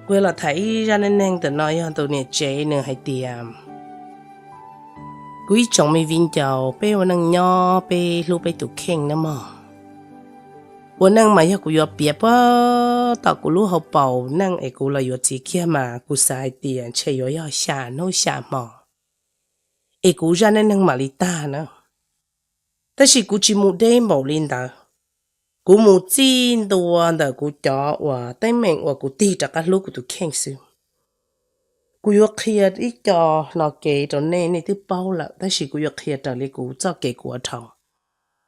Kuv los tham ib zaj neej neeg. Ntawm no yog tus niam tsev nws hais tias, kuv ib tsoom me viv ncaus, peb ua neej nyob peb hlub peb tus kheej nawb mog. Ua neej mas yog kuv yuav piav puag tom kuv lub hauv paus neej es kuv los yuav txiv kiag mas kuv xav hais tias ntshe yuav yog xya hnub xya hmo es kuv zaj neej neeg mam li tag na. Tab sis kuv tsis mus deb npaum li ntawd. Kuv mus txij ntua ntawm kuv cov uas teeb meem uas kuv tig rov qab hlub kuv tus kheej xwb. Kuv yuav qhia ib co hno kev rau nej, nej twb paub lawm, tab sis kuv yuav qhia raws li kuv txoj kev kuv ua dhau.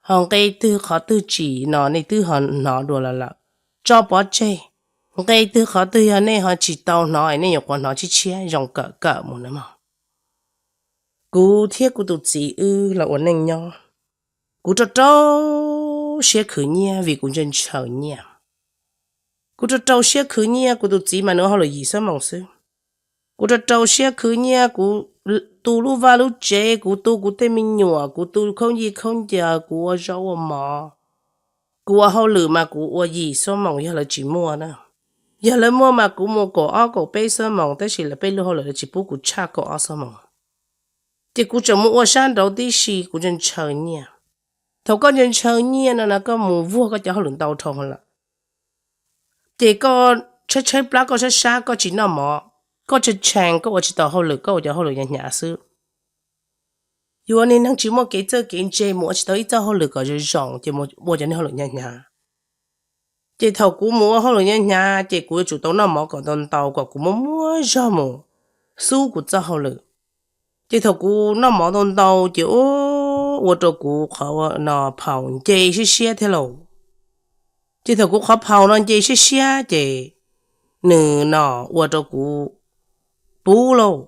Ho nqe twg qhov twg tsis no nej twb ho hnov dua los lawm, tso pov tseg. Nqe twg qhov twg yog nej ho tsis tau hnov es nej yuav qhuav hnov tshiab tshiab, zoo kawm kawm mus na mog. Kuv thiab kuv tus txiv wb los ua neej nyob, kuv rau rau siab khwv nyiaj vim kuv ntshaw ntshaw nyiaj. Kuv rau rau siab khwv nyiaj, kuv tus txiv mas nws ua hauj lwm yim xuab moos xwb. Kuv rau rau siab khwv nyiaj, kuv tu lub vaj lub tsev, kuv tu kuv tej me nyuam, kuv tu khaub ncaws khaub ncaws, kuv ua zaub ua mov, kuv ua hauj lwm mas kuv ua yim xuab moos yog lawv tsis muaj na. Yog lawv muaj mas kuv mus kaum ob kaum peb xuab moos, tab sis lawv peb lub hauj lwm lawv tsis pub kuv tshaj kaum ob xuab moos. Ces kuv tseem mus ua sab nraud tib si, kuv ntshaw ntshaw nyiaj. Thaum koj ntshaw ntshaw nyiaj no na koj mus vuag koj cov hauj lwm ntau dhau lawm. Ces koj tshaib tshaib plab, koj sab sab, koj tsis noj mov, koj tshee tshee, koj ua tsis tau hauj lwm, koj ua cov hauj lwm hnyav hnyav xwb. Yus ua niag neeg tsis muaj kev txawj kev ntse, mus ua tsis tau ib txoj hauj lwm kom zoo zoo ces mus ua cov niag hauj lwm hnyav hnyav. Ces thaum kuv mus ua hauj lwm hnyav hnyav ces kuv yuav tsum tau noj mov kom ntau ntau kom kuv muaj muaj zog mus xub kuv txoj hauj lwm. Ces thaum kuv noj mov ntau ntau ces ua rau kuv qhov no phaus nce siab siab thiab lauj. Ces thaum kuv qhov phaus no nce siab siab ces nws no ua rau kuv puv lauj.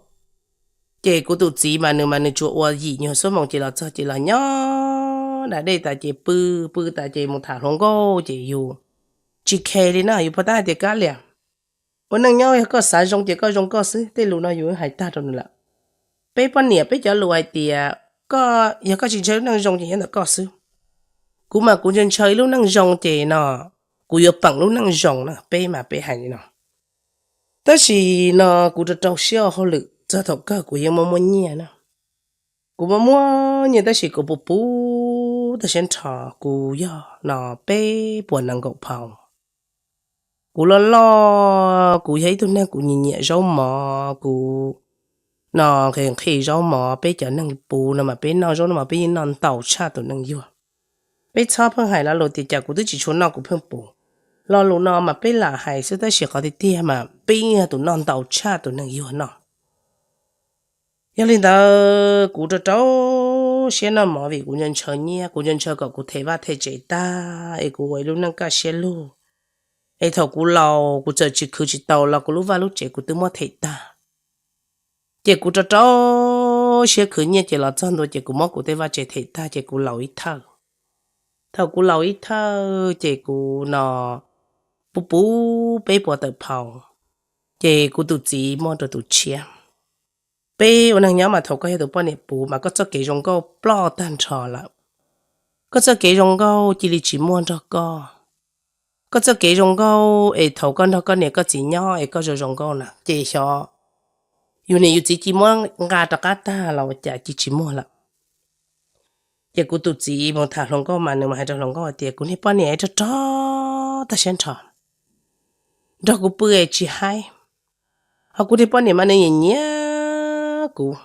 Ces kuv tus txiv mas nws mas nws tsuas ua yim nyuag xuab moos ces los txog ces los nyob da dej tas ces pw, pw tas ces mus tham hluas nkauj ces yus tsis khe li na, yus pom tab hais tias kab liam. Ua neej nyob yog koj xav zoo ces koj zoo koj xwb, tej lus no yus hais tag rau nws lawm. Peb poj niam peb cov lus hais tias, koj yog koj tsis ntshaw lub neej zoo ces nyob ntawm koj xwb. Kuv mas kuv ntshaw ntshaw ib lub neej zoo ces no kuv yuav peem lub neej zoo na, peb mas peb hais li no. Tab sis no kuv rau rau siab ua hauj lwm txog thaum kawg kuv yeej muaj muaj nyiaj na. Kuv muaj muaj nyiaj tab sis kuv puv puv tag siab nrho, kuv yog no peb puas nees nkaum phaus. Kuv loj loj, kuv yog ib tug neeg kuv nyiam nyiam zaub mov, kuv no nqhis nqhis zaub mov, peb cov neeg puv no mas peb noj zaub noj mov peb yeej noj ntau tshaj tus neeg yuag. Peb txhob pheej hais lo lus tias cas kuv twb tsis tshua noj kuv pheej puv. Lo lus no mas peb lam hais xwb tab sis qhov tiag tiag mas peb yeej yog tus noj ntau tshaj tus neeg yuag noj. Yog li ntawd kuv rau rau siab noj mov vim kuv ntshaw ntshaw nyiaj, kuv ntshaw ntshaw kom kuv them vaj them tsev tag es kuv ua ib lub neej kaj siab lug. Es thaum kuv laus kuv txawm tsis khwv tsis tau los kuv lub vaj lub tsev kuv twb muab them tag. Ces kuv rau rau siab khwv nyiaj ces los txog ntua ces kuv muab kuv tej vaj tsev them tag ces kuv laus ib thawj. Thaum kuv laus ib thawj ces kuv no puv puv peb puas tawm phaus, ces kuv tus txiv muaj rau tus tshiab. Peb ua neeg nyob mas thaum koj yog tus poj niam puv mas koj txoj kev zoo nkauj ploj tag nrho lawm. Koj txoj kev zoo nkauj cia li tsis muaj nrog koj. Koj txoj kev zoo nkauj es thaum koj nrog koj niam koj txiv nyob es koj zoo zoo nkauj na ces xyov yus niam yus txiv cia muab nqa rov qab tag los ua cas cia tsis muaj lawm. Ces kuv tus txiv mus tham hluas nkauj mas nws mus hais rau hluas nkauj hais tias kuv niag poj niam rog rog tag siab nrho, nrog kuv pw es tsis haib. Ho kuv niag poj niam mas nws nyiam nyiam kuv,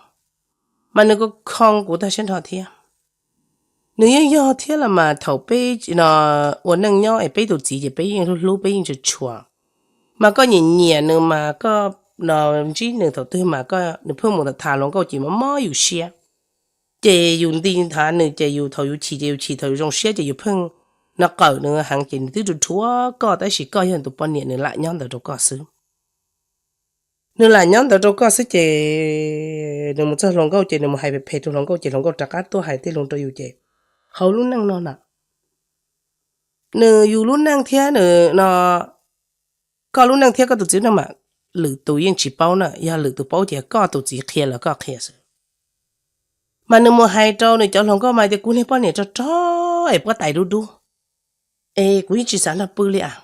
mas nws kuj khoo kuv tag siab nrho thiab. Nws yeej yog thiab los mas thaum peb no ua neej nyob es peb tus txiv ces peb yeej hlub hlub peb yeej tshua tshua. Mas koj nyiam nyiam nws mas koj no ntsib nws thaum twg mas nws pheej mus tham hluas nkauj ces mob mob yus siab. Ces yus nti nthav nws ces yus thaum yus chim ces yus chim, thaum yus zoo siab ces yus pheej no qawm nws heev ces nws twb rhuav rhuav koj tab sis koj yog tus poj niam nws lam nyob ntawd rau koj xwb. Nws lam nyob ntawd rau koj xwb ces nws mus txog hluas nkauj ces nws mus hais phem phem rau hluas nkauj ces hluas nkauj rov qab tuaj hais tej lus rau yus ces hauv lub neej no na, nws yus lub neej thiab nws no, koj lub neej thiab koj tus txiv lub neej mas lwm tus yeej tsis paub na, yog lwm tus paub ces koj tus txiv qhia los koj qhia xwb. Mas nws mus hais rau nws cov hluas nkauj mas tias kuv niag poj niam rog rog es pob tais dub dub es kuv yeej tsis xav nrog pw li as.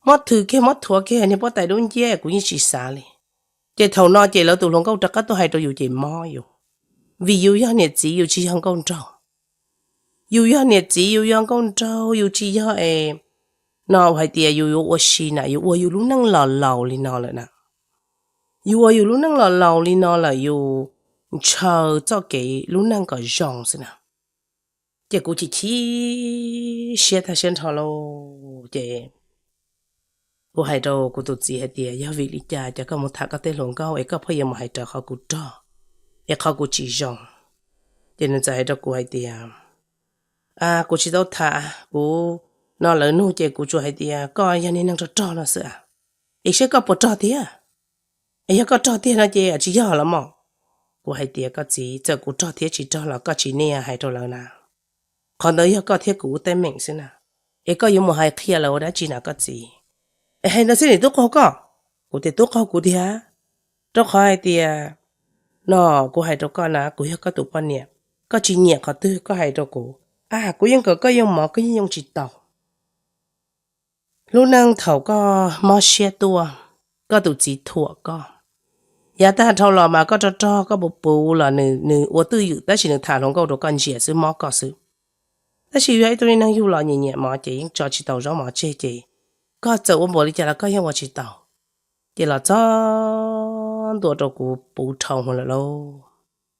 mob thwm kiag mob thuav kiag niag pob tais dub nciab kuv yeej tsis xav li. Ces thaum no ces lawv tus hluas nkauj rov qab tuaj hais rau yus ces mob yus, vim yus yog niam txiv yus tsis yog nkauj nraug. Yus yog niam txiv yus yog nkauj nraug yus tsis yog es no hais tias yus yuav ua si na, yus ua yus lub neej los laus li no lawm na. Yus ua yus lub neej los laus li no lawm yus ntshaw txoj kev lub neej kom zoo xwb na. Ces kuv chim chim siab tag siab nrho lauj ces kuv hais rau kuv tus txiv hais tias yog vim li cas ces koj mus tham koj tej hluas nkauj es koj pheej yuav mus hais raws qhov kuv rog es qhov kuv tsis zoo. Ces nws txawm hais rau kuv hais tias kuv tsis tau tham, kuv no lawv nug ces kuv tsuas hais tias koj yog niag neeg rog rog no xwb a, es saib koj puas rog tiag, es yog koj rog tiag no ces tsis yog los mas. Kuv hais tias koj txiv, txawm kuv rog thiab tsis rog los koj tsis niaj hais rau lawv na, qhov ntawd yog koj thiab kuv ua teeb meem xwb na, es koj yuav mus hais qhia lawv ua dab tsi na koj txiv? Es hais ntawd xwb nim tub qaug koj. Kuv tias tub qaug kuv tiag, rau qhov hais tias no kuv hais rau koj na kuv yog koj tus poj niam, koj tsis nyiam qhov twg koj hais rau kuv, a kuv yeej kom koj yoo mov koj yeej yoo tsis tau. Lub neej thaum koj mob siab tuaj, koj tus txiv thuam koj, yav tag dhau los mas koj rog rog koj puv puv los nws ua twj ywm tab sis nws tham hluas nkauj rau koj ntsia xwb mob koj xwb. Tab sis yog ib tug li neeg yug los nyiam nyiam mov ces yeej tso tsis tau zaub mov tseg ces koj txawm ua npaum li cas los koj yeej ua tsis tau. Ces los txog ntua rau kuv puv dhau lawm lauj,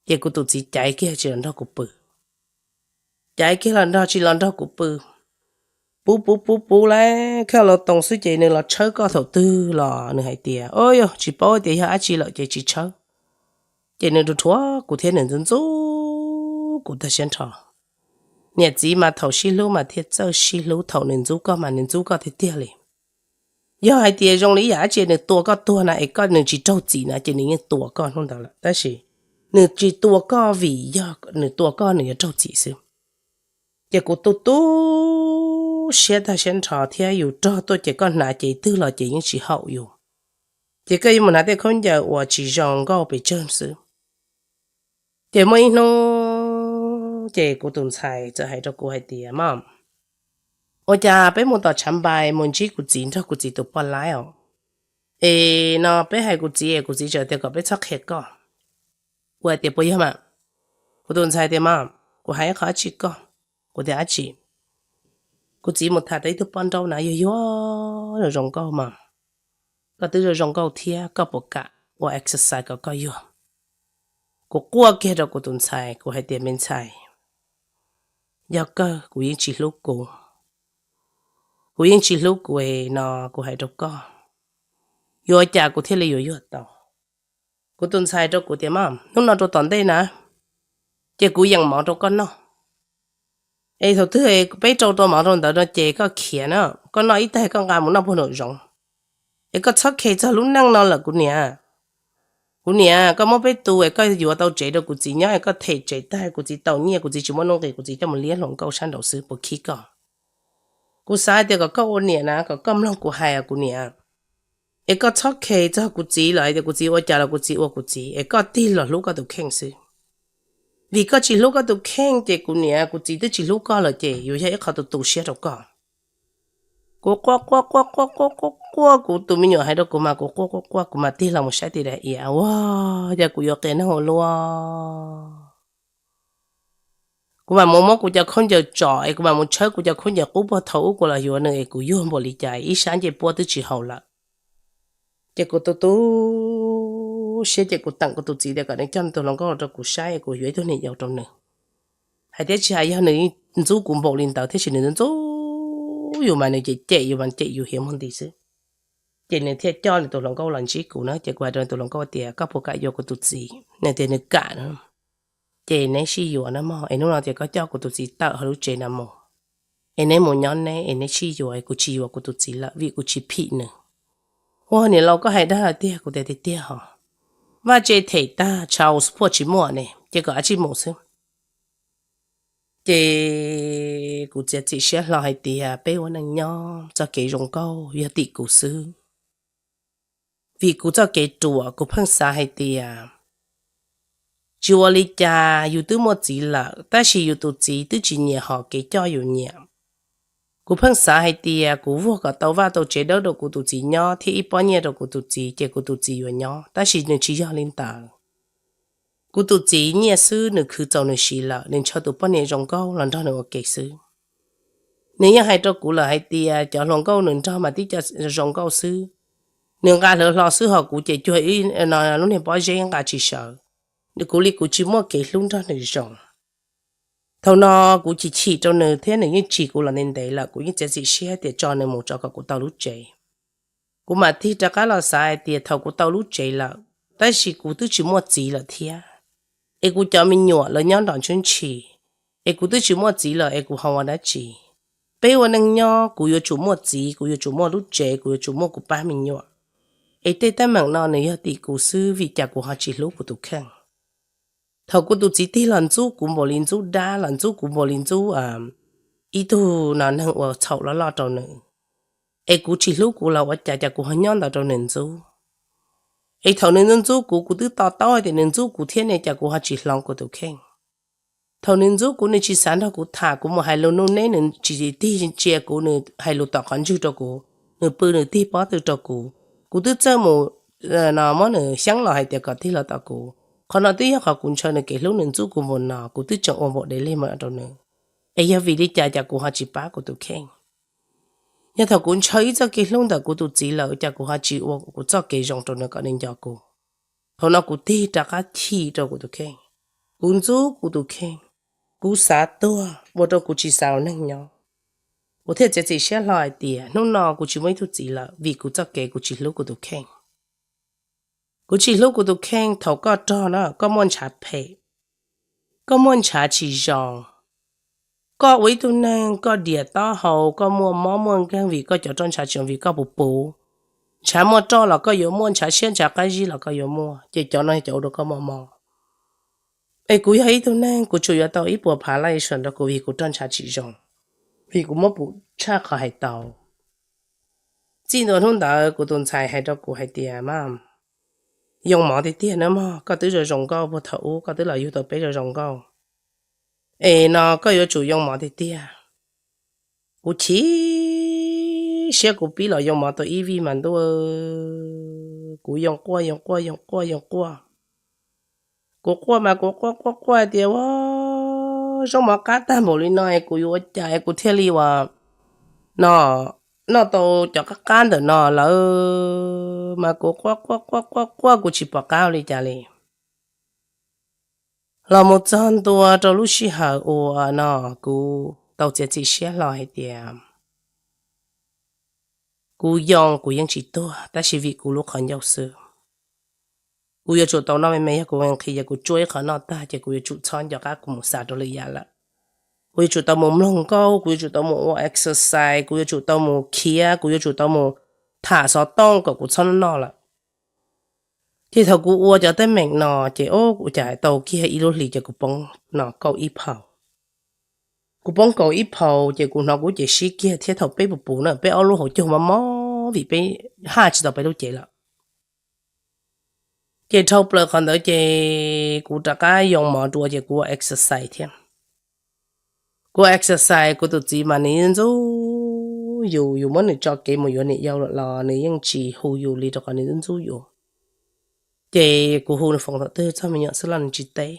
ces kuv tus txiv caiv kiag tsis los nrog kuv pw. Caiv kiag los nrog tsis los nrog kuv pw. Puv puv puv puv lawm khaj los toos xwb ces nws los tshawb koj thaum twg los nws hais tias o yog tsis paub tias yog dab tsi lawm ces tsis tshawb. Ces nws rhuav rhuav kuv thiab nws ntxub ntxub kuv tag siab nrho. Niam txiv mas thaum sib hlub mas thiaj txawj sib hlub, thaum nws ntxub koj mas nws ntxub koj tiag tiag li. Yog hais tias zoo li ib yam dab tsi nws tua koj tuag na es koj nws tsis raug txim na ces nws yeej tua koj hnub ntawd lawm, tab sis nws tsis tua koj vim yog nws tua koj nws yuav raug txim xwb. Ces kuv tu tu siab tag siab nrho thiab yus rog tuaj ces koj hnav ces twg los ces yeej tsis haum yus. Ces koj yuav mus hnav tej khaub ncaws uas tsis zoo nkauj pes tsawg xwb. Ces muaj ib hnub ces kuv tus ntxhais txawm hais rau kuv hais tias mom, ua cas peb mus tom tshav npais mus ntsib kuv txiv nrog kuv txiv tus poj laib os, es no peb hais kuv txiv es kuv txiv tseem tias kom peb txhob qhia koj. Kuv hais tias puas yog mas? Kuv tus ntxhais tias mom, kuv hais ib qho dab tsi koj. Kuv tias dab tsi? Kuv txiv mus tham tau ib tug poj nrauj na yuag yuag zoo zoo nkauj mas, koj twb zoo zoo nkauj thiab koj puas kam ua exercise kom koj yuag? Kuv quaj kiag rau kuv tus ntxhais kuv hais tias me ntxhais, yog kawg kuv yeej tsis hlub kuv, kuv yeej tsis hlub kuv es no kuv hais rau koj, yuav ua cas kuv thiaj li yuav yuag tau? Kuv tus ntxhais rau kuv tias mom, hnub no rau tom ntej na ces kuv yeem mov rau koj noj. Es thaum twg peb rau tau mov rau ntawd no ces koj khiav na, koj noj ib taig koj nqa mus noj puag nraum zoov. Es koj txhob khes txog lub neej no lawm kuv niam. Kuv niam, koj muab peb tu es koj yuav tau tsev rau kuv txiv nyob es koj them tsev tag kuv txiv tau nyiaj kuv txiv tsis muaj nuj nqis kuv txiv coj mus liab hluas nkauj sab nraud xwb puas khib koj? Kuv xav hais tias kom koj ua niam na kom koj mloog kuv hais kuv niam. Es koj txhob khes txog kuv txiv lawm hais tias kuv txiv ua cas los kuv txiv ua kuv txiv es koj tig los hlub koj tus kheej xwb. Vim koj tsis hlub koj tus kheej ces kuv niam kuv txiv twb tsis hlub koj lawm ces yuav yog ib qho tu tu siab rau koj. Kuv quaj quaj quaj quaj quaj quaj quaj, kuv tus me nyuam hais rau kuv mas kuv quaj quaj quaj kuv mam tig los mus saib ti da iav ua cas kuv yuav qias neeg ua luaj. Kuv mam mus muab kuv cov khaub ncaws tsom es kuv mam mus tshawb kuv cov khaub ncaws qub puag thaum ub kuv los yuav nws es kuv yuag npaum li cas ib sab ncej puab twb tsis haus lawm. Ces kuv tu tu siab ces kuv teem kuv tus txiv tias kom nws coj nws tus hluas nkauj los rau kuv saib es kuv yuav ib tug niam yau rau nws. Hais thiab tsis hais yog nws ntxub kuv npaum li ntawd thiab sis nws ntxub yus mas nws cem cem yus mas cem yus hiav muag nti xwb. Ces nws thiaj coj nws tus hluas nkauj los ntsib kuv na ces kuv hais rau nws tus hluas nkauj tias koj puas kam yuav kuv tus txiv? Nws tias nws kam na. Ces neb sib yuav na mog es hnub no tias koj coj kuv tus txiv tawm hauv lub tsev no mus es neb mus nyob neb es neb sib yuav es kuv tsis yuav kuv tus txiv lawm vim kuv tsis phim nws. Ua niam laus koj hais dag tiag, kuv tias tiag tiag hos. Vaj tse them tag tshau phuaj tsis muaj ne ces kom dab tsi mus xwb. Ces kuv txiav txim siab hlo hais tias peb ua neej nyob txoj kev zoo nkauj yog tim kuv xwb. Vim kuv txoj kev ruam kuv pheej xav hais tias tsis ua li cas yus twb muaj txiv lawm tab sis yus tus txiv twb tsis nyiam hom kev coj yus nyiam. Kuv pheej xav hais tias kuv vuag kom tau vaj tau tsev dawb rau kuv tus txiv nyob thiab ib pob nyiaj rau kuv tus txiv ces kuv tus txiv yuav nyob, tab sis nws tsis yog li ntawd. Kuv tus txiv nyiaj xwb nws khwv txaus nws siv lawm, nws ntshaw tus poj niam zoo nkauj los nrog nws ua ke xwb. Nws yeej hais rau kuv lawm hais tias cov hluas nkauj nws nrog mas tib co zoo nkauj xwb, nws nqa hlawv hlo xwb, ho kuv ces cuag ib lub niag pob zeb nqa tsis sawv. Kuv li kuv tsis muaj kev hlub nrog nws zoo. Thaum no kuv chim chim rau nws thiab nws yeej tsis kuv los ntev ntev lawm, kuv yeej txiav txim siab tias tso nws mus tso kom kuv tau lub tsev. Kuv mam tig rov qab los xav hais tias thaum kuv tau lub tsev lawm, tab sis kuv twb tsis muaj txiv lawm thiab, es kuv cov me nyuam lawv nyob nrov ntshwb ntshis, es kuv twb tsis muaj txiv lawm es kuv ho ua dab tsi? Peb ua neej nyob kuv yuav tsum muaj txiv, kuv yuav tsum muaj lub tsev, kuv yuav tsum muaj kuv pab me nyuam. Es tej teeb meem no nws yog tim kuv xwb, vim cas kuv ho tsis hlub kuv tus kheej? Thaum kuv tus txiv tig los ntxub kuv npaum li ntxub dab, los ntxub kuv npaum li ntxub ib tug no neeg uas txhaum loj loj rau nws, es kuv tsis hlub kuv los ua cas cas kuv ho nyob ntawd rau nws ntxub? Es thaum nws ntxub ntxub kuv, kuv twb to taub hais tias nws ntxub kuv thiab ne, cas kuv ho tsis hloov kuv tus kheej? Thaum nws ntxub kuv nws tsis xav nrog kuv tham, kuv mus hais lus nuj neb nws tsis tig ntsia kuv, nws hais lus tom qhov ntswg rau kuv, nws pw nws tig pob tw rau kuv. Kuv twb txawj mus no muab nws xyeeb los hais tias kom tig los tom kuv. Qhov no twb yog qhov kuv ntshaw nws kev hlub, nws ntxub kuv npaum no kuv twb tseem ua npaum dev li mas rau nws. Es yog vim li cas cas kuv ho tsis pab kuv tus kheej? Yog thaum kuv ntshaw ib txoj kev hlub ntawm kuv tus txiv lawm cas kuv ho tsis ua kuv txoj kev zoo rau nws kom nws nco kuv? Thaum no kuv tig rov qab chim rau kuv tus kheej. Kuv ntxub kuv tus kheej, kuv xav tuag ua rau kuv tsis xav ua neeg nyob. Kuv thiaj txiav txim siab hlo hais tias hnub no kuv tsis muaj ib tug txiv lawm vim kuv txoj kev kuv tsis hlub kuv tus kheej. Kuv tsis hlub kuv tus kheej. Thaum koj rog na koj muaj ntshav phem, koj muaj ntshav tsis zoo, koj ua ib tug neeg koj diam taub hau, koj muaj mob muaj nkeeg vim koj cov roj ntshav tsis zoo, vim koj puv puv. Ntshav muaj roj los koj yuav muaj, ntshav siab ntshav qab zib los koj yuav muaj, ces cov no cov ua rau koj mob mob. Es kuv yog ib tug neeg kuv tsuas yuav tau ib puas phav laj sum rau kuv vim kuv roj ntshav tsis zoo, vim kuv muab puv tshaj qhov hais tau. Txij ntua hnub ntawd kuv tus ntxhais hais rau kuv hais tias, Mas, yoo mov tiag tiag na mog, koj twb zoo zoo nkauj puag thaum ub, koj twb los yug tau peb zoo zoo nkauj, es no koj yuav tsum yoo mov tiag tiag. Kuv chim siab kuv pib los yoo mov tau ib vij mas ntuj, kuv yoo quaj yoo quaj yoo quaj yoo quaj. Kuv quaj mas kuv quaj quaj quaj tias, Ua, zoo mov qab tag npaum li no es kuv yuav ua cas es kuv thiaj li ua no, noj tau cov qab qab ntawm no lawm? Mas kuv quaj quaj quaj quaj quaj kuv tsis pom qab ua li cas li. Los mus txog ntua rau lub sij hawm uas no kuv tau txiav txim siab hlo hais tias kuv yoo kuv yeej tsis tuag, tab sis vim kuv lub qhov ncauj xwb. Kuv yuav tsum tau noj me me, yog kuv nqhis ces kuv tsuab ib qho noj tag ces kuv yuav tsum txhob nco qab kuv mus xav rau lwm yam lawm. Kuv yuav tsum tau mus mloog nkauj, kuv yuav tsum tau mus ua exercise, kuv yuav tsum tau mus khiav, kuv yuav tsum tau mus tham xov tooj kom kuv txhob noj lawm. Ces thaum kuv ua cov teeb meem no ces ua cas tau kiag ib lub hlis ces kuv poob no kaum ib phaus. Kuv poob kaum ib phaus ces kuv hnov kuv cev sib kiag thiab thaum peb puv puv na peb ob lub hauv caug mob mob vim peb haj tsis tau peb lub cev lawm. Ces dhau plaws qhov ntawd ces kuv rov qab yoo mov dua ces kuv ua exercise thiab. Kuv ua exercise kuv tus txiv mas nws ntxub yus, yus muab nws tso kev mus yuav niam yau lawm los nws yeej tsis hu yus li rau qhov nws ntxub yus. Ces kuv hu nws foos thaum twg txog me nyuam xwb los nws tsis teb.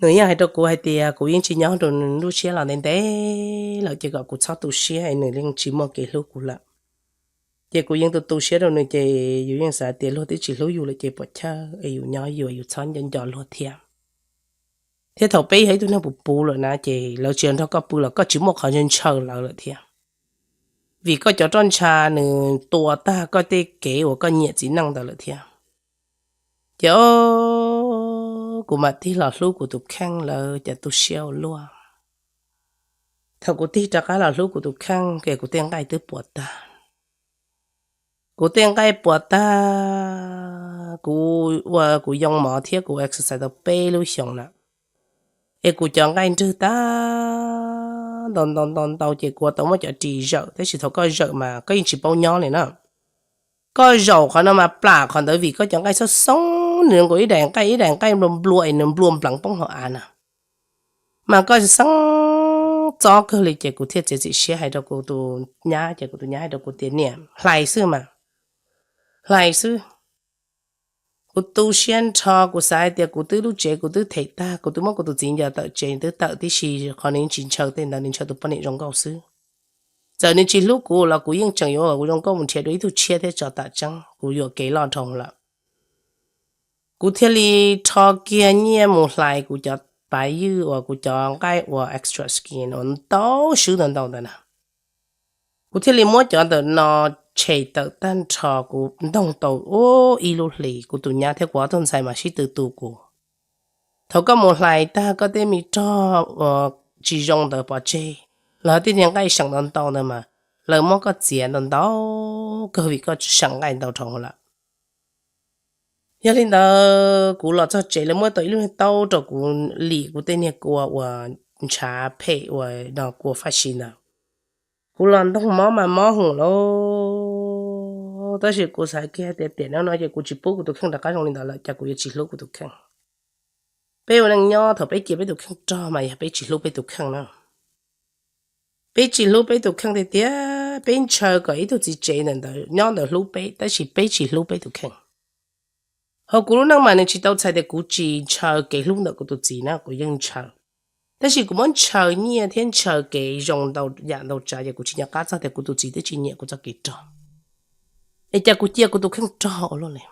Nws yeej hais rau kuv hais tias kuv yeej tsis nyob rau nws lub siab los ntev ntev lawm ces kom kuv txhob tu siab es nws yeej tsis muaj kev hlub kuv lawm. Ces kuv yeej tu tu siab rau nws ces yus yeej xav tias luag twb tsis hlub yus lawm ces puas chawj es yus nyob yuav yus txhob nco nco luag thiab. Thiab thaum peb yog ib tug neeg puv puv lawm na ces lawv tsis nrog koj pw los koj tsis muaj qhov ntshaw ntshaw lawv lawm thiab. Vim koj cov roj ntsha nws tua tag koj tej kev uas koj nyiam txiv neej ntawd lawm thiab. Ces o, kuv mam tig los hlub kuv tus kheej lawv cas tu siab ua luaj. Thaum kuv tig rov qab los hlub kuv tus kheej ces kuv tej nqaij twb puas tag. Kuv tej nqaij puas tag, kuv ua kuv yoo mov thiab kuv exercise tau peb lub xyoos na, es kuv cov nqaij nrwg tag ntau ntau ntau ntau ces kuv tau muab cov ris zawm, tab sis thaum koj zawm mas koj yeej tsis paub nyob li na. Koj zaum qhov no mas plam qhov ntawd vim koj cov nqaij xoob xoob, nws nkaus ib daim nqaij ib daim nqaij nplua nplua es nws nplua npleev poob hauv av na. Mas koj xeeb txob kawg li ces kuv thiaj txiav txim siab hais rau kuv tus nyab, ces kuv tus nyab hais rau kuv tias, Niam, hlais xwb mas, hlais xwb. Kuv tu siab nrho, kuv xav hais tias kuv twb lub tsev kuv twb them tag, kuv twb muab kuv tus txiv ncaws tawm tsev twb tawm tib si, qhov nws tsis ntshaw tej ntawd, nws ntshaw tus poj niam zoo nkauj xwb. Txawm nws tsis hlub kuv los kuv yeej tseem yuav kom kuv zoo nkauj mus nrhiav dua ib tug tshiab thiab tso tam tseeb, kuv yuam kev loj dhau lawm. Kuv thiaj li rho kiag nyiaj mus hlais kuv cov pav ywj uas kuv cov nqaij uas extra skin uas ntau swb ntau ntau ntawd na. Kuv thiaj li muab cov ntawm no tshem tawm tag nrho, kuv ntoog tau ib lub hlis, kuv tus nyab thiab kuv ob tug ntxhais mas sib tw tu kuv. Thaum koj mus hlais tag koj tej me rog uas tsis zoo ntawd pov tseg, los yog tej niag nqaij seem ntau ntau ntawd mas lawv muab koj txiav ntau ntau kawg vim koj seem nqaij ntau dhau lawm. Yog li ntawd kuv los txog tsev lawv muab tau ib lub niag taub rau kuv lim kuv tej niag kua uas ntshav phem uas no kua faj si ntawd. Kuv los ntoog mob mas mob heev lawm, tab sis kuv xav kiag tias tiam no no ces kuv tsis pub kuv tus kheej rov qab zoo li ntawd lawm ces kuv yuav tsis hlub kuv tus kheej. Peb ua neej nyob thaum peb cia peb tus kheej rog mas yog peb tsis hlub peb tus kheej na. Peb tsis hlub peb tus kheej tiag tiag, peb ntshaw kom ib tug txiv tsev ntawm ntawd nyob ntawd hlub peb, tab sis peb tsis hlub peb tus kheej. Hauv kuv lub neej mas nws tsis tau txhais tias kuv tsis ntshaw kev hlub ntawm kuv tus txiv na, kuv yeej ntshaw. Tab sis kuv muab ntshaw nyiaj thiab ntshaw kev zoo ntau yam ntau tsav ces kuv tsis nco qab txog tias kuv tus txiv twb tsis nyiam kuv txoj kev rog. Es cas kuv cia kuv tus kheej rog ua luaj li.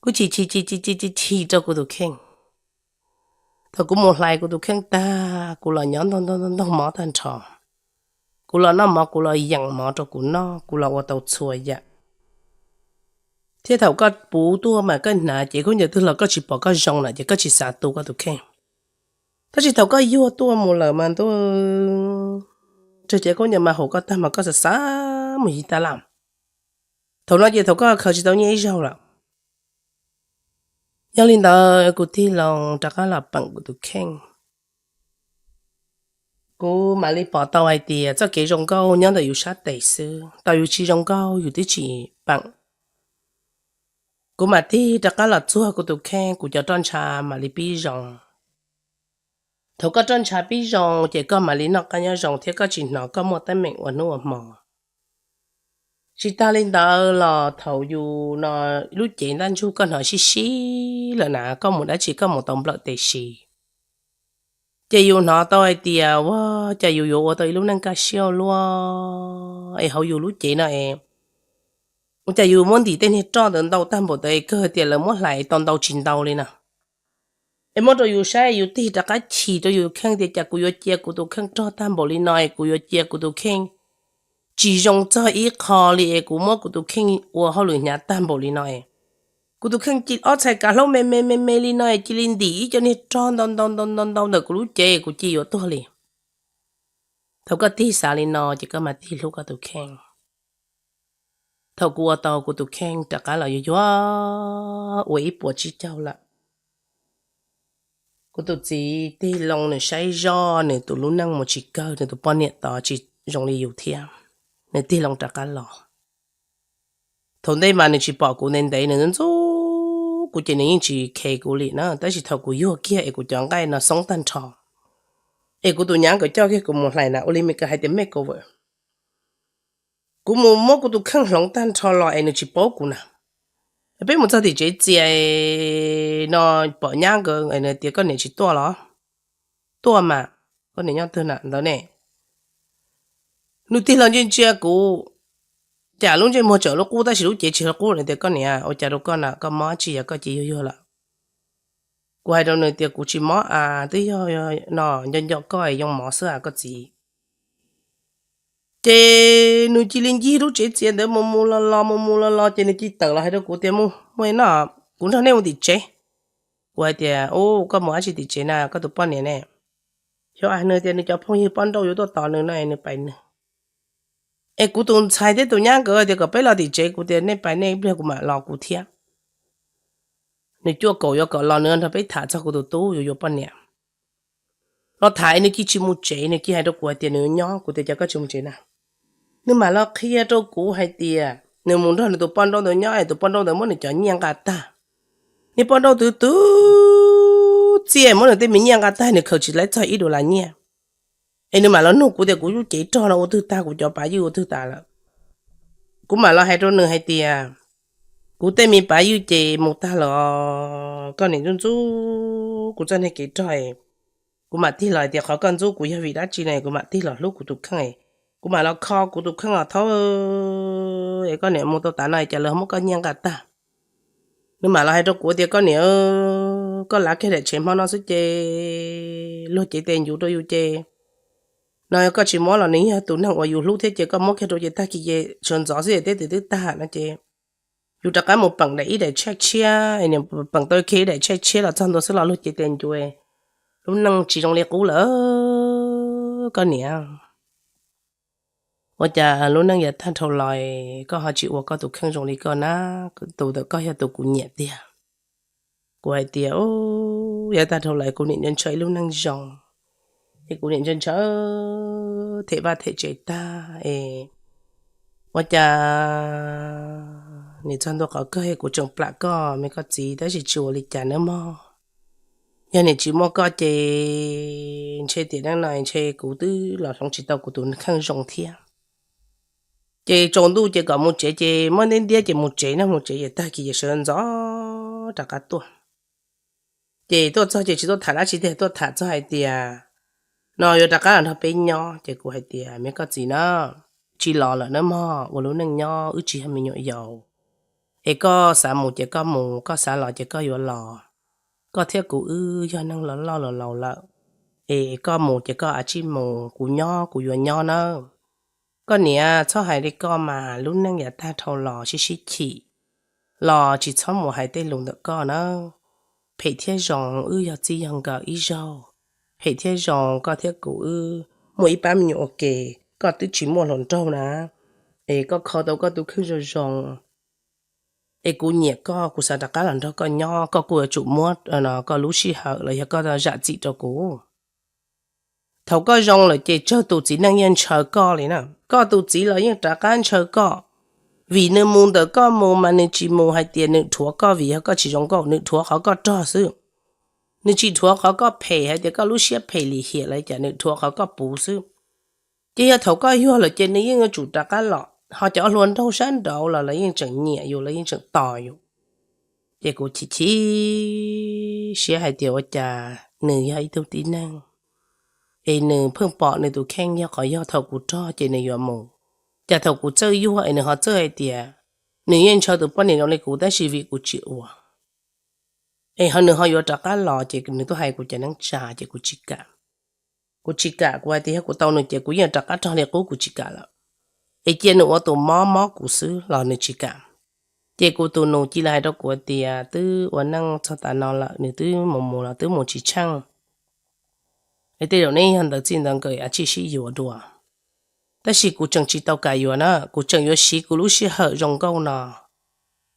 Kuv chim chim chim chim chim chim rau kuv tus kheej. Thaum kuv mus hlais kuv tus kheej tag, kuv los nyob ntoog ntoog ntoog mob tag nrho. Kuv los noj mov, kuv los yeem mov rau kuv noj, kuv los ua tau txhua yam. Thiab thaum koj puv tuaj mas koj hnav ces khaub ncaws twg los koj tsis pom koj zoo lawm ces koj tsis xav tu koj tus kheej. Tab sis thaum koj yuag tuaj mus lawm mas ntuj, nrog cev khaub ncaws mas haum koj tag mas koj xav xav mus yig taj laj. Thaum no ces thaum koj khaws tsis tau nyiaj ib zaug lawm. Yog li ntawd kuv tig loo rov qab los peem kuv tus kheej. Kuv mam li pom tau hais tias txoj kev zoo nkauj nyob ntawm yus sab tes xwb, tau yus tsis zoo nkauj yus twb tsis peem. Kuv mam tig rov qab los txuag kuv tus kheej, kuv cov roj ntsha mam li pib zoo. Thaum koj roj ntsha pib zoo ces koj mam li noj qab nyob zoo thiab koj tsis hnov koj muaj teeb meem ua hnub ua hmo. Tsis tas li ntawd los thaum yus no lub cev ntaj ntsug koj hnov sib sib lawm na, koj mus dab tsi koj mus tau nplawm tes si. Ces yus hnov tau hais tias ua cas yus yuav ua tau ib lub neej kaj siab luaj es hauv yus lub cev no es ua cas yus muab ntim tej niag roj ntawd ntau tag npaum ntawd es kawg tias lawv muab hlais tau ntau tsis ntau li na. Es muab rau yus saib yus tig rov qab chim rau yus kheej tias cas kuv yuav cia kuv tus kheej rog tag npaum li no es kuv yuav cia kuv tus kheej tsis zoo txog ib qho li es kuv muab kuv tus kheej ua hauj lwm hnyav tag npaum li no es kuv tus kheej cia ob txhais kav hlaub me me me me li no es cia li ntim ib co niag rog ntau ntau ntau ntau ntau ntawm kuv lub cev kuv cia yuav tuag li. Thaum koj tig xav li no ces koj mas tig hlub koj tus kheej. Thaum kuv ua tau kuv tus kheej rov qab los yuag yuag ua ib puas tsib caug lawm, kuv tus txiv tig loo nws saib zoj nws tus lub neej mus tsis kawg, nws tus poj niam tod tsis zoo li yus thiab, nws tig loo rov qab los. Thaum ntej mas nws tsis pom kuv ntev ntev, nws ntxub ntxub kuv ces nws yeej tsis khe kuv li na, tab sis thaum kuv yuag kiag es kuv cov nqaij no xoob tag nrho, es kuv tus nyab nkawd coj kiag kuv mus hlais na, ua li Meskas hais tias makeover. Kuv mus muab kuv tus kheej hloov tag nrho los es nws tsis paub kuv na. Peb mus txog tim tsev txias no pom nyab nkawd tias koj niam tsis tuaj los? Tuaj mas, koj niam nyob twg na ntawd ne? Nws tig los ntsia ntsia kuv, cas lub ntsej muag tseem lub qub tab sis lub cev tsis lub qub, nws tias koj niam ua cas rau koj na, koj mob tsis yog koj cia yuag yuag lawm? Kuv hais rau nws tias kuv tsis mob a, twb yog no nco nco koj yoo mov xwb a koj txiv. Ces nws cia li ncig lub tsev txias ntawd mus mus los los mus mus los los ces nws cia li tawm los hais rau kuv tias mus mus no, kuv nrog nej mus tim tsev. Kuv hais tias u, koj mus dab tsi tim tsev na, koj tus poj niam ne? Xyov a, nws tias nws cov phooj ywg poj nrauj yuav tuaj tos nws no es nws pais nws. Es kuv tus ntxhais thiab tus nyab nkawd tias kom peb los tim tsev, kuv tias nej pais nej ib pliag kuv mam los kuv thiab. Nws cuaj kaum yuav kom los nws nrog peb tham txog kuv tus tub yuav yuav poj niam. Los tham es nws cia li tsis mus tsev, nws cia li hais rau kuv hais tias nws nyob, kuv tias cas koj tsis mus tsev na. Nws mam los qhia rau kuv hais tias nws mus nrog nws tus poj nrauj ntawd nyob es tus poj nrauj ntawd muab nws cov nyiaj nqa tag. Niag poj nrauj twv twv txiaj muab nws tej me nyiaj nqa tag, nws khaws tsis tau txog ib duas las nyiaj. Es nws mam los nug kuv tias kuv lub cev rog no ua twg tag, kuv cov pav ywj ua twg tas lawm. Kuv mam los hais rau nws hais tias kuv tej me pav ywj ces mus tag los, koj niam ntxub ntxub kuv txoj niag kev rog. Kuv mam tig los hais tias qhov koj ntxub kuv yog vim dab tsi ne, kuv mam tig los hlub kuv tus kheej. Kuv mam los kho kuv tus kheej os thaub, es koj niam mus tau tav no cas lawv muab koj nyiaj nqa tag. Nws mam los hais rau kuv tias koj niam, koj lav kiag daim tsheb hmo no xwb ces luag cev tes ncuv rau yus ces, no yog koj tsis muab los nws yog tus neeg uas yus hlub thiab ces koj muab kiag rau ces tag kis ces sawv ntxov xwb es teb twm twb tag no ces yus rov qab mus peem daim ib daim tsheb tshiab, peem tau kiag ib daim tsheb tshiab los txog ntua xwb los luag cev tes ncuv, lub neej tsis zoo li qub lawm koj niam. Ua cas lub neej yav tag dhau los koj ho tsis ua koj tus kheej zoo li koj na, tus ntawm koj yog tus kuv nyiam tiag. Kuv hais tias yav tag dhau los kuv niam ntshaw ib lub neej zoo, es kuv niam ntshaw ntshaw them vaj them tsev tag es ua cas nim txog ntua qhov kawg kuv tseem plam koj me koj txiv tab sis tsis ua li cas nawb mog. Yog niam tsis muaj koj ces ntshe tiam neej no ntshe kuv twb los hloov tsis tau kuv tus kheej zoo thiab. Ces tsaus ntuj ces kom mus tsev ces muab ntiab ntiab ces mus tsev no, mus tsev ces tag kis ces sawv ntxov rov qab tuaj. Ces tuaj txog ces tsis tuaj tham dab tsi tiag, tuaj tham txog hais tias no yuav rov qab los nrog peb nyob ces kuv hais tias me koj txiv na, tsis los lawm nawb mog, ua lub neej nyob wb tsis yog me nyuam yaus. Es koj xav mus ces koj mus, koj xav los ces koj yuav los. Koj thiab kuv wb yog neeg los loj los laus lawm, es koj mus ces koj a tsij mus, kuv nyob kuv yuav nyob nawb. Koj niam txhob hais li koj mas, lub neej yav tag dhau los sib sib chim los tsis txhob mus hais tej lus ntawm koj nawb. Phem thiab zoo wb yog txij yog nkawm ib zaug, phem thiab zoo koj thiab kuv wb muaj ib pab me nyuam ua ke, koj twb tsis muaj hluas nraug na, es koj kho tau koj tus kheej zoo zoo. Es kuv nyiam koj, kuv xav rov qab los nrog koj nyob, koj kuj yuav tsum muab koj lub sij hawm los yog koj zam txim rau kuv. Thaum koj zoo lawm ces tsawg tus txiv neej yeej ntshaw koj li na, koj tus txiv los yeej rov qab ntshaw koj. Vim nws mus ntawm koj mus mas nws tsis mus hais tias nws dhuav koj vim yog koj tsis zoo nkauj, nws dhuav qhov koj rog xwb. Nws tsis dhuav qhov koj phem hais tias koj lub siab phem lim hiam los cas, nws dhuav qhov koj puv xwb. Ces yog thaum koj yuag lawm ces nws yeej yuav tsum rov qab los, ho cov hluas nraug sab nraud los lawv yeej tseem nyiam yus, lawv yeej tseem tos yus. Ces kuv chim chim siab hais tias ua cas nws yog ib tug tib neeg es nws pheej pom nws tus kheej yog qhov yog thaum kuv rog ces nws yuav mus, cas thaum kuv txawj yuag es nws ho txawj hais tias nws yeej ntshaw tus poj niam zoo li kuv tab sis vim kuv tsis ua es nws ho yuav rov qab los ces nws tuaj hais kuv cov neej tsa ces kuv tsis kam. Kuv tsis kam, kuv hais tias yog kuv tau nws ces kuv yeej rov qab rog li qub, kuv tsis kam lawm. Es cia nws ua tus mob mob kuv xwb los nws tsis kam. Ces kuv tus nus cia li hais rau kuv tias twb ua neej txog tav no lawm, nws twb mus mus los twb mus tsis tsheej. Es tej zaum neb yog ntawd txij ntawd nkawm a tsij sib yuav dua. Tab sis kuv tseem tsis tau kam yuav na, kuv tseem yuav siv kuv lub sij hawm zoo nkauj no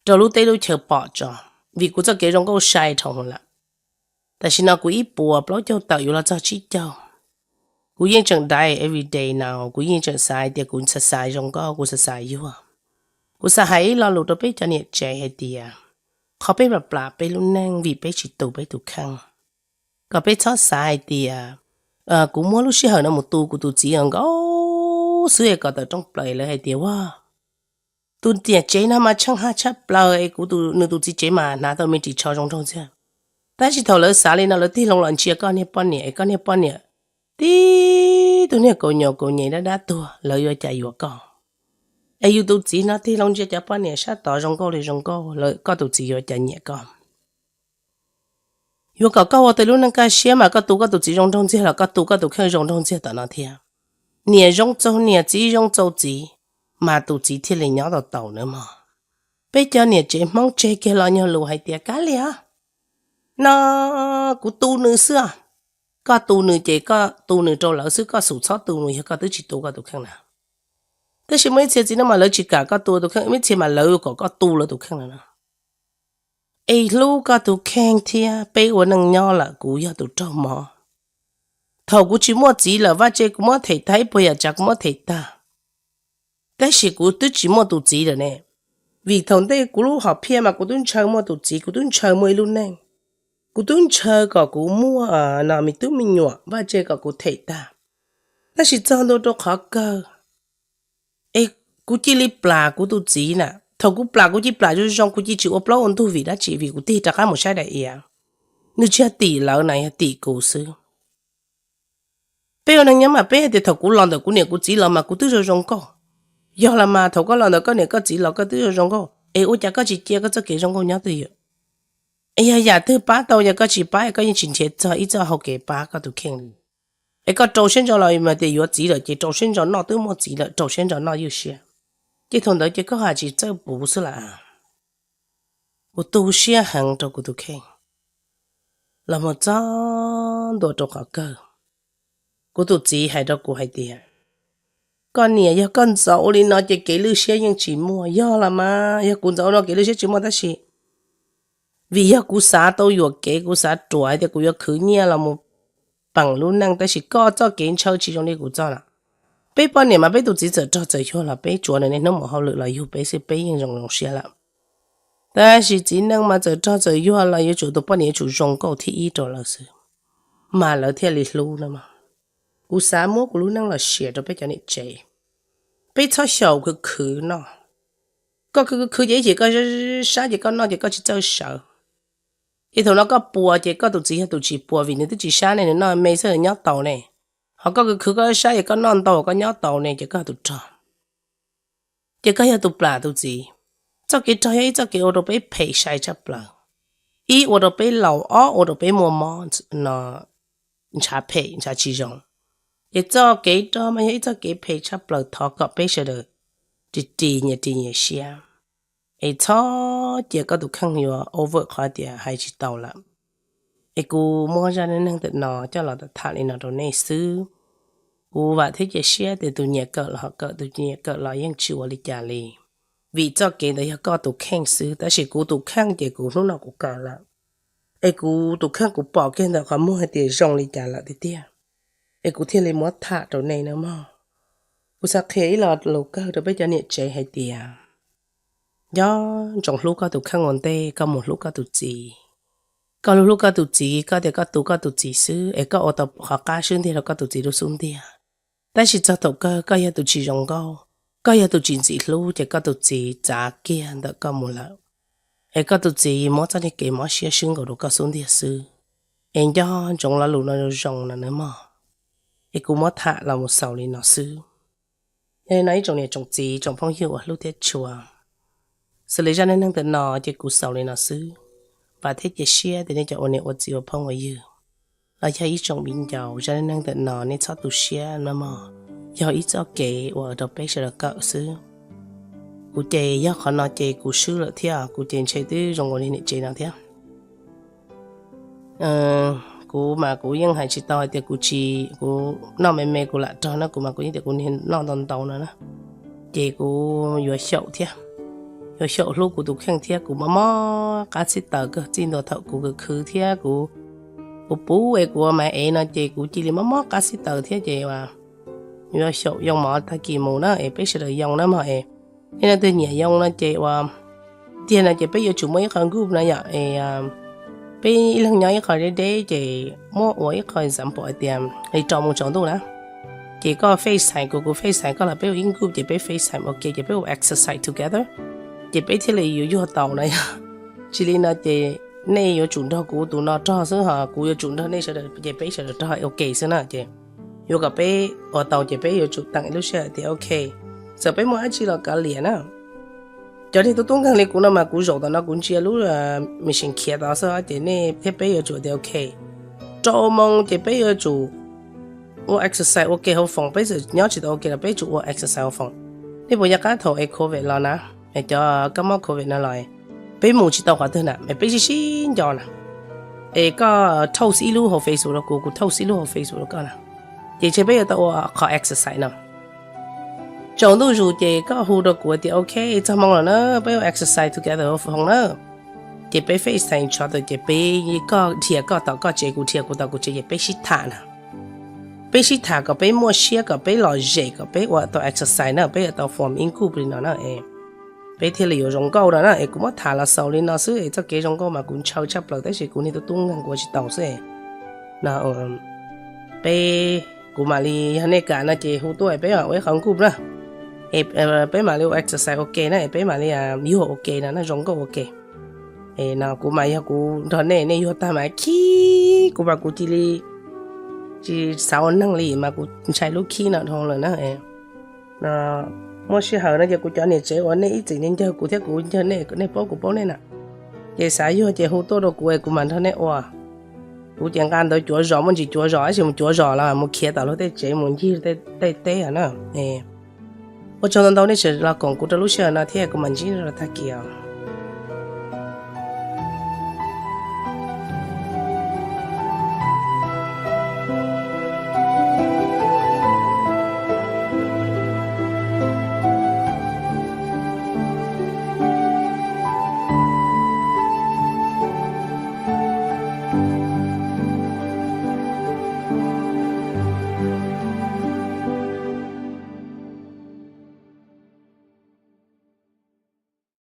rau lub teb lub chaw pom tso, vim kuv txoj kev zoo nkauj sai dhau lawm. Tam sim no kuv ib puas plaub caug tawm yuav los txog tsib caug. Kuv yeej tseem die everyday no, kuv yeej tseem xav hais tias kuv xav xav zoo nkauj, kuv xav xav yuag. Kuv xav hais ib lo lus rau peb cov niam tsev hais tias qhov peb plam plam peb lub neej vim peb tsis tu peb tus kheej. Kom peb txhob xav hais tias kuv muab lub sij hawm no mus tu kuv tus txiv nkaus xwb es kom tawm rooj plaws lawv hais tias ua tus niam tsev no mas tsheej haj tshaj plaws es kuv, nws tus txiv tsev mas hnav tau me ris tsho zoo nraug ntxiag. Tab sis thaum lawv xav li no lawv tig loo los ntsia koj niag poj niam es koj niag poj niam tib tug niag kaus nyuam kaus nyem dab dab tuag, lawv yuav cas yuav koj? Es yus tus txiv no tig loo ntsia cov poj niam sab tod zoo nkauj li zoo nkauj, koj tus txiv yuav cas nyiam koj? Yuav kom koj ua tau lub neej kaj siab mas koj tu koj tus txiv zoo nraug ntxiag los koj tu koj tus kheej zoo nraug ntxiag tom no thiab. Niam zoo txaus niam, txiv zoo txaus txiv, mas tus txiv thiaj li nyob tau taus nawb mog. Peb cov niam tsev Hmoob tseg kiag lo nyuag lus hais tias kav liam, no kuv tu nws xwb. Koj tu nws ces koj tu nws rau lawv xwb, koj xum txhob tu nws yog koj twb tsis tu koj tus kheej na. Tab sis muaj ib txhia txiv neej mas lawv tsis kam koj tu tus kheej, muaj ib txhia mas lawv kom koj tu lawv tus kheej na. Es hlub koj tus kheej thiab, peb ua neej nyob lawm kuv yog tus raug mob. Thaum kuv tsis muaj txiv lawm vaj tse kuv muab them tag, ib puas yam tsav kuv muab them tag. Tab sis kuv twb tsis muaj tus txiv lawm ne, vim thaum ntej kuv lub hom phiaj mas kuv twb ntshaw muaj tus txiv, kuv twb ntshaw muaj ib lub neej. Kuv twb ntshaw kom kuv muaj no me tub me nyuam vaj tse kom kuv them tag, tab sis txog ntua rau qhov kawg es kuv cia li plam kuv tus txiv na. Thaum kuv plam kuv cia li plam zoo zoo, kuv cia li tsis ua plaub ua ntug vim dab tsi? Vim kuv tig rov qab mus saib daim iav, nws tsis yog tim lawv na, yog tim kuv xwb. Peb ua neeg nyob mas peb hais tias thaum kuv los ntawm kuv niam kuv txiv los mas kuv twb zoo zoo nkauj. Yog los mas thaum koj los ntawm koj niam koj txiv los koj twb zoo zoo nkauj, es ua cas koj tsis cia koj txoj kev zoo nkauj nyob twj ywm? Es yog yam twg pab tau, yog koj tsis pab es koj yeej tsis nrhiav txog ib txoj hau kev pab koj tus kheej li. Es koj rau siab ntso los mas tias yuav txiv lawm ces rau siab ntso noj, twb muaj txiv lawm rau siab ntso noj ywj siab. Ces thaum ntawd ces koj hais tsis txawj puv xwb las. Kuv tu siab heev rau kuv tus kheej. Los mus txog ntua rau qhov kawg, kuv tus txiv hais rau kuv hais tias, koj niam, yog koj ntxov ua li no ces kev lwj siab yeej tsis muaj. Yog los mas yog kuv ntxov ua no kev lwj siab tsis muaj, tab sis vim yog kuv xav tau yuam kev, kuv xav ruam hais tias kuv yuav khwv nyiaj los mus peem lub neej, tab sis koj txoj kev ntshaw tsis zoo li kuv txoj na. Peb poj niam mas peb tus txiv txawm rog txawm yuag los peb tsuav nws niaj hnub mus hauj lwm los yug peb xwb peb yeej zoo zoo siab lawm. Tab sis txiv neej mas txawm rog txawm yuag los yuav tsum tus poj niam yuav tsum zoo nkauj thib ib rau lawv xwb, mas lawv thiaj li hlub na. Kuv xav muab kuv lub neej los siav rau peb cov niam tsev. Peb txhob xyaum khwv khwv noj. Koj khwv khwv ces ib chim koj sab ces koj noj ces koj tsis txawj sawv. Ces thaum no koj puas ces koj tus txiv yog tus tsis puas vim nws twb tsis sab ne, nws noj me xwb nws nyob taus ne. Ho koj khwv khwv koj sab es koj noj ntau koj nyob taus ne ces koj yog tus rog. Ces koj yog tus plam tus txiv. Txoj kev rog yog ib txoj kev ua rau peb phem sai tshaj plaws. Ib, ua rau peb laus, ob, ua rau peb muaj mob no, ntshav phem ntshav tsis zoo. Ces txoj kev rog mas yog ib txoj kev phem tshaj plaws, thov kom peb sawv daws ris ris nyias ris nyias siab, es txhob cia koj tus kheej yuav over qhov tias hais tsis tau lawm. Es kuv muab zaj neej neeg ntawm no coj los tham li no rau nej xwb. Kuv vam thiab cia siab tias tus nyiam kawm los ho kawm, tus nyiam kawm los yeej tsis ua li cas li. Vim txoj kev ntawd yog koj tus kheej xwb, tab sis kuv tus kheej ces kuv hnub no kuv kawm lawm. Es kuv tus kheej kuv pom kiag ntawm qhov muag hais tias zoo li cas lawm tiag tiag, es kuv thiaj li muab tham rau nej na mog. Kuv xav qhia ib lo lus kawg rau peb cov niam tsev hais tias, nco ntsoov hlub koj tus kheej ua ntej koj mus hlub koj tus txiv. Koj hlub hlub koj tus txiv, koj tias koj tu koj tus txiv xwb es koj ua tau qhov qab swb ntiag rau koj tus txiv lub xub ntiag. Tab sis txog thaum kawg koj yog tus tsis zoo nkauj, koj yog tus tsis ntxim hlub ces koj tus txiv txav kiag ntawm koj mus lawm. Es koj tus txiv muab txoj niag kev mob siab swb nkaus rau koj xub ntiag xwb. Es nco ntsoov lo lus no zoo no nawb mog. Es kuv muab tham los mus xaus li no xwb. Yog li no ib tsoom niam tsoom txiv tsoom phooj ywg uas hlub thiab tshua, xws li zaj neej neeg ntawm no ces kuv xaus li no xwb. Vam thiab cia siab tias nej cov ua niam ua txiv ua phooj ua ywg los yog ib tsoom viv ncaus, zaj neej neeg ntawm no nej txhob tu siab nawb mog. Yog ib txoj kev uas rau peb sawv daws kawm xwb. Kuv ces yog qhov no ces kuv swb lawm thiab, kuv ces ntshe twb zoo ua li niam tsev no thiab. Kuv mas kuv yeej hais tsis tau hais tias kuv tsis, kuv noj me me kuv lam rog na, kuv mas kuv yeej tias kuv niag noj ntau ntau no na, ces kuv yuav xyaum thiab, yuav xyaum hlub kuv tus kheej thiab. Kuv mob mob qab txhib taws kawg txij ntua thaum kuv khwv khwv thiab kuv, kuv puv es kuv ua mas ev no ces kuv cia li mob mob qab txhib taws thiab ces yuav xyaum yoo mov tag kis mus na es peb sawv daws yoo na mog es. Nej leej twg nyiam yoo no ces ua tiag no ces peb yuav tsum muaj ib qho group no yom es peb ib leeg nyob ib qho deb deb ces muab ua ib qho example hais tias li rau mus tsaus ntuj na, ces koj FaceTime kuv, kuv FaceTime koj los peb ua ib group ces peb FaceTime ua ke ces peb ua exercise together, ces peb thiaj li yuav yuag tau na yom. Tsis li no ces nej yuav tsum nrog kuv tus no rog xwb ho kuv yuav tsum nrog nej sawv daws ces peb sawv daws rog ua ke xwb na ces yuav kom peb ua tau ces peb yuav tsum teem ib lub sij hawm tias ok, txawm peb muaj dab tsi los kav liam na. Cov neeg tub tub nkeeg li kuv no mas kuv zaum tom no kuv ntsia lub machine khiav tod xwb ces nej thiab peb yuav tsum tias ok, rau moo ces peb yuav tsum ua exercise ua ke hauv foom, peb txawm nyob tsis tau ua ke los peb tsum ua exercise hauv foom. Nej puas nco qab thaum es covid los na, es cov kab mob covid no los peb mus tsis tau qhov twg na, es peb sib sib nco na, es koj thauj xib ib lub hauv Facebook rau kuv, kuv thauj xib ib lub hauv Facebook rau koj na, ces ntshe peb yuav tau ua qhov exercise no. Tsaus ntuj zus ces koj hu rau kuv tias ok, txog moo lawm na, peb ua exercise together hauv foom na. Ces peb FaceTime tso tas ces peb, koj dhia koj tom koj tsev, kuv dhia kuv tom kuv tsev ces peb sib tham na. Peb sib tham kom peb muaj siab kom peb lom zem kom peb ua tau exercise na, peb yuav tau form ib group li no na. peb thiaj li yuav zoo nkauj no na. Es kuv muab tham los xaus li no xwb es txoj kev zoo nkauj mas kuv ntshaw tshaj plaws tab sis kuv niag tub tub nkeeg kuv ua tsis taus xwb no. Peb, kuv mam li, yog nej kam no ces hu tuaj peb ua ib qho group na, peb mam li ua exercise ua ke na, peb mam li yuag ua ke no na, zoo nkauj ua ke. No kuv mas yog kuv nrog nej, nej yuag tag mas khib kuv mas kuv cia li tsis xav ua neeg li mas kuv ntshai lub khib no dhau lawm na. No muaj sij hawm no ces kuv cov niam tsev uas nej ib txwm ncaug kuv thiab kuv ncaug nej, nej paub kuv paub nej na, ces xav yuag ces hu tuaj rau kuv es kuv mam nrog nej ua. Kuv ces nqa ntawv cuav zos, muaj ntsis cuav zos tab sis mus cuav zos los mus khiav tom luag tej tsev mus ncig tej teb na. Ua tsaug ntau ntau nej tseem los koom kuv rau lub sij hawm no thiab kuv mam ntsib rau tag kis os.